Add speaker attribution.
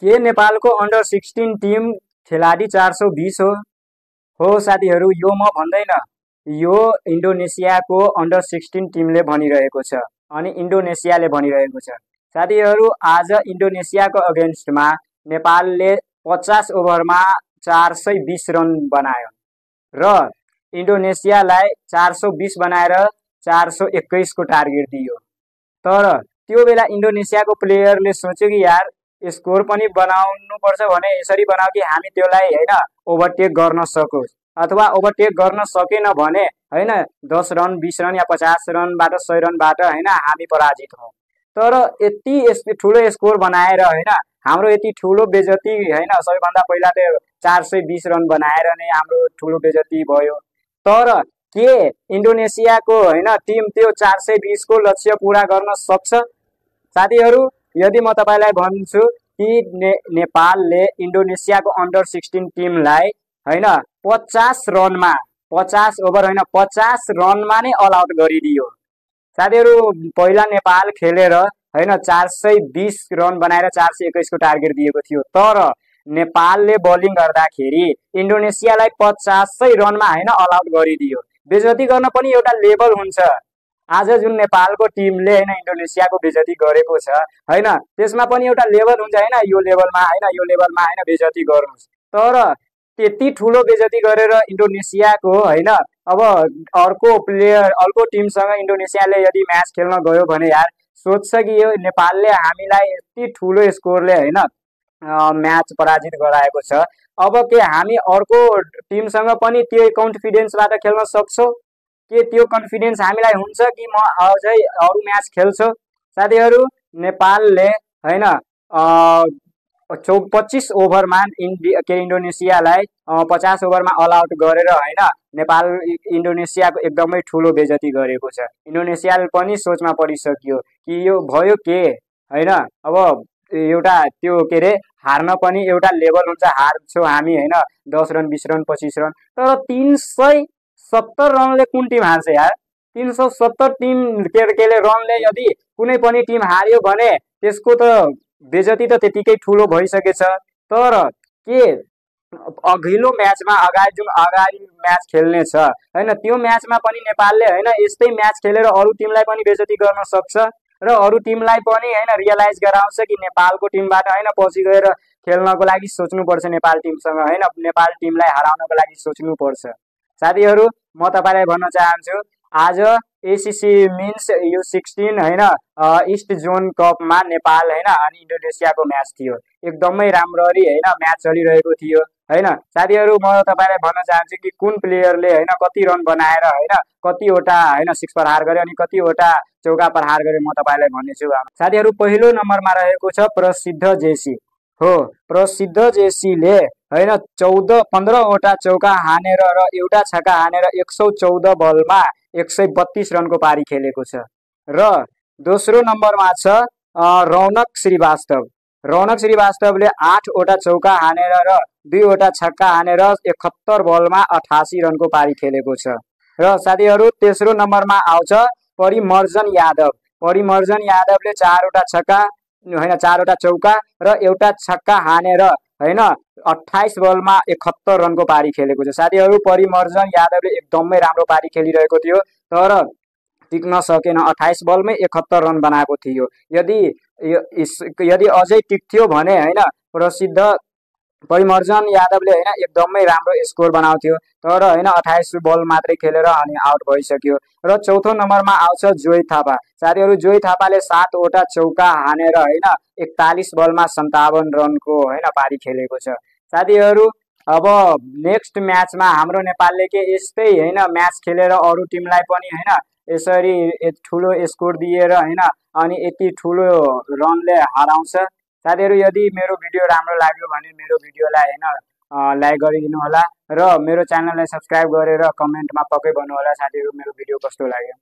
Speaker 1: के नेपालको under 16 team खेलाडी 420 हो साथीहरू, यो म भन्दैन, यो इन्डोनेसियाको अन्डर 16 टिमले भनिरहेको छ अनि इन्डोनेसियाले भनिरहेको छ। साथीहरू, आज इन्डोनेसियाको अगेन्स्टमा नेपालले 50 ओभरमा 420 रन बनायो र इन्डोनेसियालाई 420 बनाएर 421 को टार्गेट दियो। तर त्यो बेला इन्डोनेसियाको प्लेयरले सोच्यो कि यार स्कोर पनि बनाउनुपर्छ भने यसरी बनाऊ कि हामी त्यसलाई हैन ओभरटेक गर्न सकोस्, अथवा ओभरटेक गर्न सकेन भने हैन 10 रन 20 रन या 50 रनबाट 100 रनबाट हैन हामी पराजित हौं। तर यति ठुलो स्कोर बनाएर हैन हाम्रो यति ठुलो बेजती हैन, सबैभन्दा पहिला त 420 रन बनाएर नै हाम्रो ठुलो बेजती भयो। तर के इन्डोनेसियाको हैन टिम त्यो 420 को लक्ष्य पूरा गर्न सक्छ? साथीहरू, यदि म तपाईलाई भन्छु कि नेपालले इन्डोनेसियाको अन्डर 16 टिमलाई हैन 50 रनमा 50 ओभर हैन 50 रनमा नै अल आउट गरिदियो। साथीहरू, पहिला नेपाल खेलेर हैन 420 रन बनाएर 421 को टार्गेट दिएको थियो, तर नेपालले बलिङ गर्दाखेरि इन्डोनेसियालाई 50 रनमा हैन अल आउट गरिदियो। बेइज्जती गर्न पनि एउटा लेभल हुन्छ। आज जुन नेपालको टिमले हैन इन्डोनेसियाको बेइज्जती गरेको छ हैन, त्यसमा पनि एउटा लेभल हुन्छ हैन, यो लेभलमा हैन बेइज्जती गर्नुस्। तर त्यति ठुलो बेइज्जती गरेर इन्डोनेसियाको हैन अब अर्को प्लेयर अर्को टिमसँग इन्डोनेसियाले यदि म्याच खेल्न गयो भने यार सोच्छ कि यो नेपालले हामीलाई यति ठुलो स्कोरले हैन म्याच पराजित गराएको छ, अब के हामी अर्को टिमसँग पनि त्यो कन्फिडेन्सबाट खेल्न सक्छौं? के त्यो कन्फिडेन्स हामीलाई हुन्छ कि म अझै अरु म्याच खेल्छु? साथीहरू, नेपालले हैन 25 ओभरमा इन्डोनेसियालाई 50 ओभरमा अल आउट गरेर हैन नेपाल इन्डोनेसियाको एकदमै ठुलो बेइज्जती गरेको छ। इन्डोनेसियाले पनि सोचमा परिसक्यो कि यो भयो के हैन, अब एउटा त्यो के रे हार्न पनि एउटा लेभल हुन्छ, हार्छौं हामी हैन 10 रन 20 रन 25 रन, तर 370 रनले कुन टिम हार्छ यार? 370 टिम केले रनले यदि कुनै पनि टिम हार्यो भने त्यसको त बेइज्जती त त्यतिकै ठुलो भइसकेछ। तर के अघिल्लो म्याचमा अगाडि म्याच खेल्ने छ हैन, त्यो म्याचमा पनि नेपालले हैन यस्तै म्याच खेलेर अरु टिमलाई पनि बेइज्जती गर्न सक्छ र अरु टिमलाई पनि हैन रियलाइज गराउँछ कि नेपालको टिमबाट हैन पछि गएर खेल्नको लागि सोच्नुपर्छ, नेपाल टिमसँग हैन नेपाल टिमलाई हराउनको लागि सोच्नुपर्छ। साथीहरू, म तपाईलाई भन्न चाहन्छु आज एसीसी मिन्स U16 हैन ईस्ट जोन कपमा नेपाल हैन अनि इन्डोनेसियाको म्याच थियो। एकदमै राम्ररी हैन म्याच चलिरहेको थियो हैन। साथीहरू, म तपाईलाई भन्न चाहन्छु कि कुन प्लेयरले हैन कति रन बनाएर हैन कतिवटा हैन सिक्स प्रहार गर्यो अनि कतिवटा चौका प्रहार गर्यो म तपाईलाई भन्नेछु। साथीहरू, पहिलो नम्बरमा रहेको छ प्रसिद्ध जेसी हो। प्रसिद्ध जेसीले हैन 15 वटा चौका हानेर र एउटा छक्का हानेर 114 बलमा 132 रनको पारी खेलेको छ। र दोस्रो नम्बरमा छ रौनक श्रीवास्तव। रौनक श्रीवास्तवले 8 वटा चौका हानेर र 2 वटा छक्का हानेर 71 बलमा 88 रनको पारी खेलेको छ। र साथीहरू, तेस्रो नम्बरमा आउँछ परिमर्जन यादव। परिमर्जन यादवले 4 वटा छक्का हैन 4 वटा चौका र एउटा छक्का हानेर हैन 28 बलमा 71 रनको पारी खेलेको छ। साथीहरू, परिमर्जन यादवले एकदमै राम्रो पारी खेलिरहेको थियो, तर टिक्न सकेन। 28 बलमै 71 रन बनाएको थियो। यदि अझै टिक्थ्यो भने हैन प्रसिद्ध परिमर्जन यादवले हैन एकदमै राम्रो स्कोर बनाउँथ्यो, तर हैन 28 बल मात्रै खेलेर अनि आउट भइसक्यो। र चौथो नम्बरमा आउँछ जोय थापा। साथीहरू, जोय थापाले 7 वटा चौका हानेर हैन 41 बलमा 57 रनको हैन पारी खेलेको छ। साथीहरू, अब नेक्स्ट म्याचमा हाम्रो नेपालले के यस्तै हैन म्याच खेलेर अरु टिमलाई पनि हैन यसरी ठुलो स्कोर दिएर हैन अनि यति ठुलो रनले हराउँछ। साथीहरू, यदि मेरो भिडियो राम्रो लाग्यो भने मेरो भिडियोलाई हैन लाइक गरिदिनु होला र मेरो च्यानललाई सब्स्क्राइब गरेर कमेन्टमा पक्कै भन्नु होला साथीहरू मेरो भिडियो कस्तो लाग्यो।